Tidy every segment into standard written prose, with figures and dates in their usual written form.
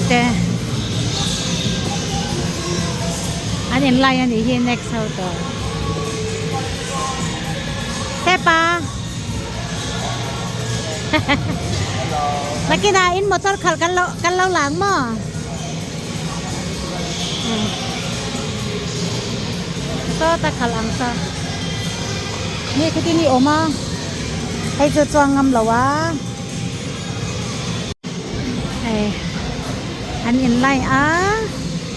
te an in line anih hi next ho tawh hepa nakinah in motor khalh kan lo kan lo lang maw. Sawta khalh ang saw nge khutin i awm a hei chu chuang ngam lo a hei an in line a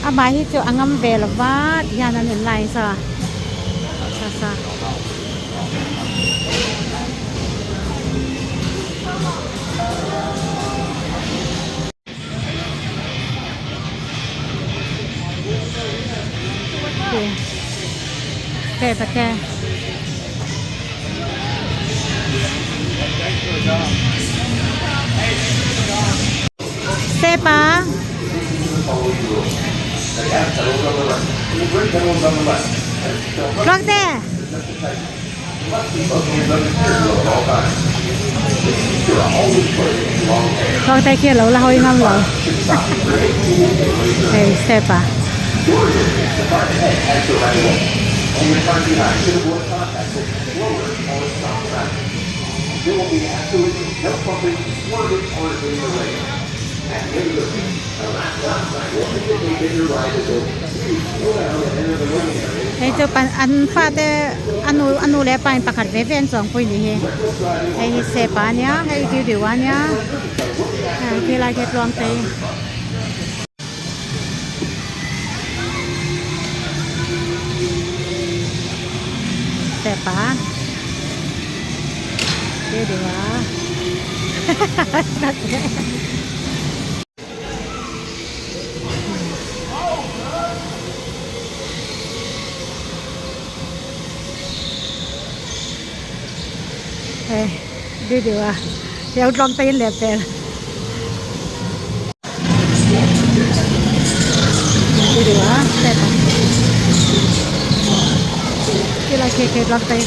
amah hi chu a ngam ve lo va tihian an in line saw saw saw. Step a Tluang te. Kawng te khi a lo la hawi ngam lo hei step ah. Hei chu an fate a nu a nu leh a pa in pakhat ve ve an chuang pawh a nih hi hei hi step ah a nia hei hi deuh a nia khi lai khi a tluang phei. Step ah deuh a Hei video a heu tlawng te in leh pel video a step a khilai khi khi tlawng te.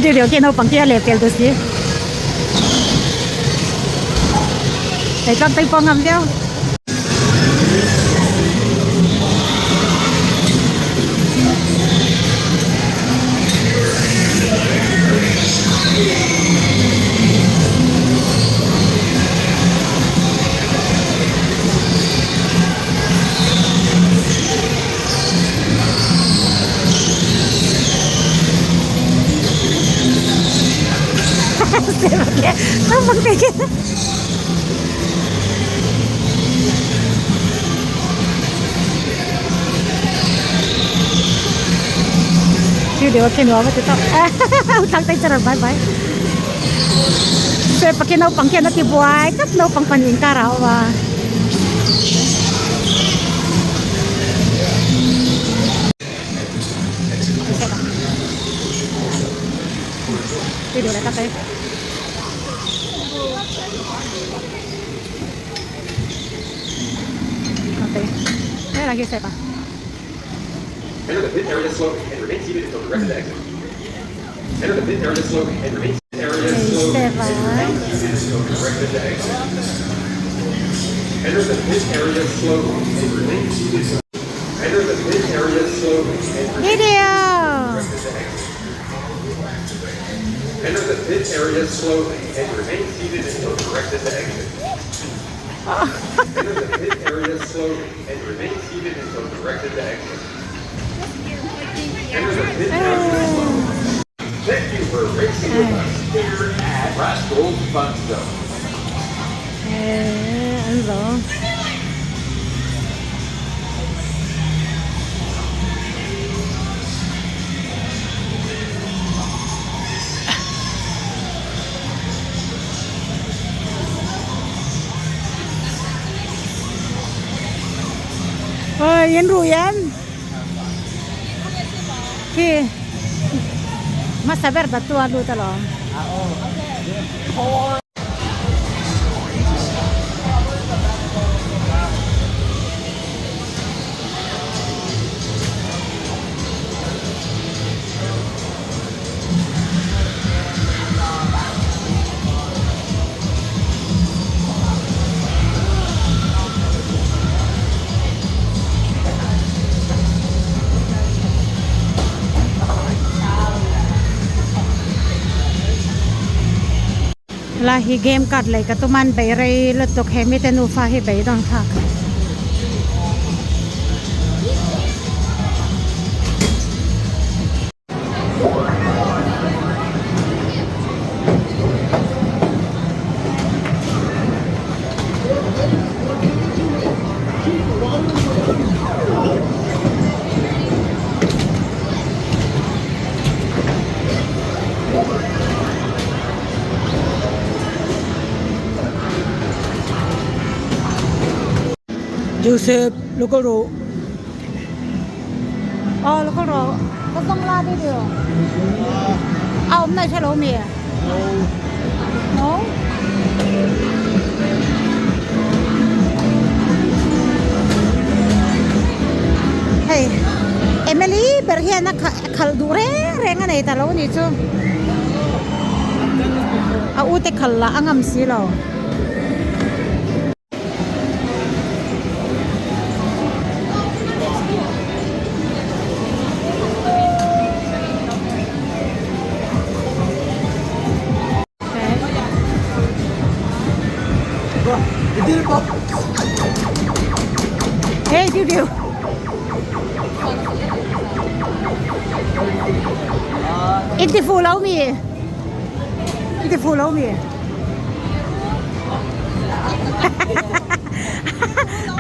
Deuh deuh khi naupang khi a leh pel ta si hei tlang te pawh a ngam viau. Video khi nuam a ti tawp thlang te char bai bai se pakhi naupang khian a ti buai tlat naupang pahnih inkar ah a awm a. Video leh tak e. Enter the pit area slowly and remain seated until directed to exit. Enter the pit area slowly and remain area slowly and remain seated until directed to exit. Enter the pit area slowly and remain seated. Enter the pit area slowly and remain Video. directed to exit. Enter the pit area slowly and remain seated until directed to exit. Enter the pit area slowly and remain seated until directed to exit. Enter the pit area slowly. Thank you for racing with us here at Rascals Fun Zone. An zo. Oi in rui em khi hmasa ber dat tu a lut alawm. Helai hi game card lei ka tum a an bei rei lutuk he mite nufa hi beidawn thlak. Joseph lo kal rawh. Aw lo kal rawh ka zawng la deuh deuh a awm na i hre lo mi no hei Emily ber hian a khalh duh reng reng a nei ta lo a nih chu a u te khalh lah a ngam si lo. Hey, điu điu. In ti fu lo mi? In ti fu lo mi?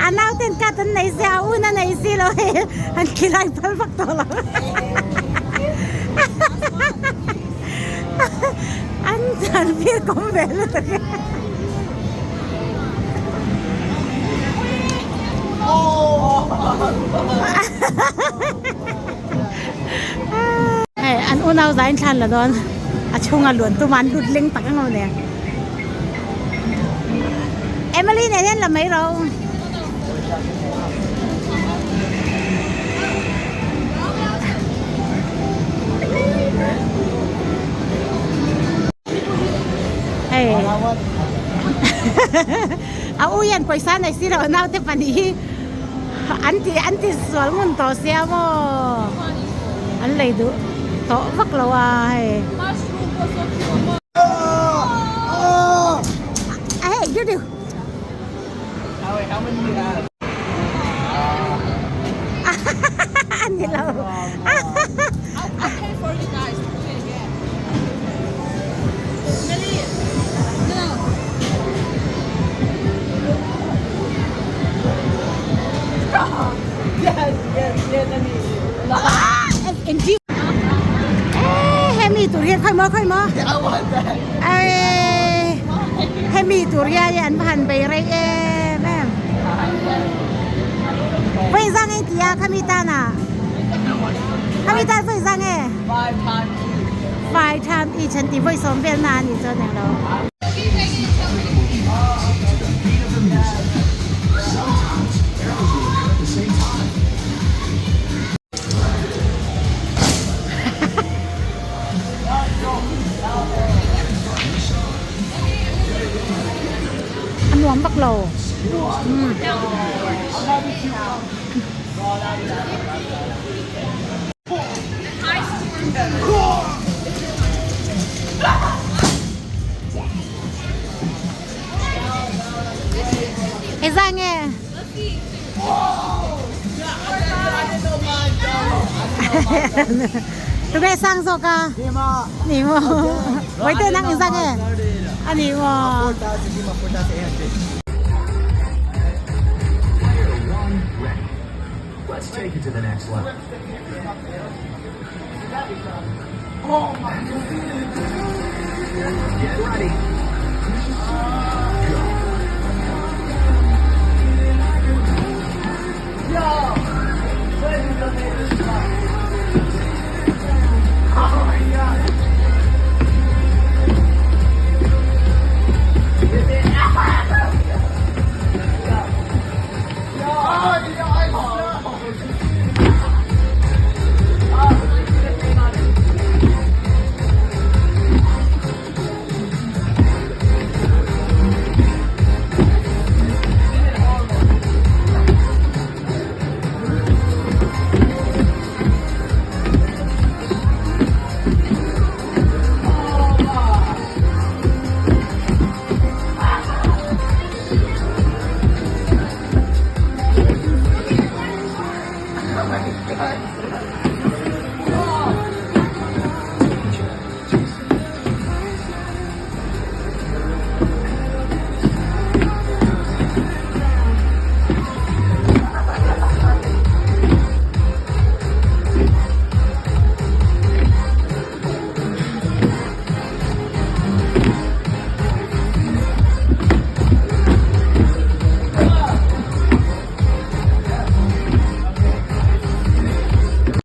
A nauten kat an nei sia, a un a nei si lo hei an khilai phal vak tawh lo. An an fir kawm ve lutuk e. Hei an unau zain thlan la dawn a chhunga luan tum an lut leng tak ang awm e. Emily nen hian la mai ro. Hei. A u hian pawisa nei si lo naute pahnih hi an ti an ti sual ngun tawh sia maw an lei duh tawh vak lo a hei. Hey, you do. Ani lo. Hemi tur hian khawi maw khawi maw hemi tur hian an va han bei rei em em vawi zang e tia khami tan ah khami tan vawi zang e five time each an ti vawi sawm vel na a nih chuan englo. A nuam vak lo. Eza nge? Tunge sang zawk a? Ni maw? Vawi te nang inzak e? A ni maw?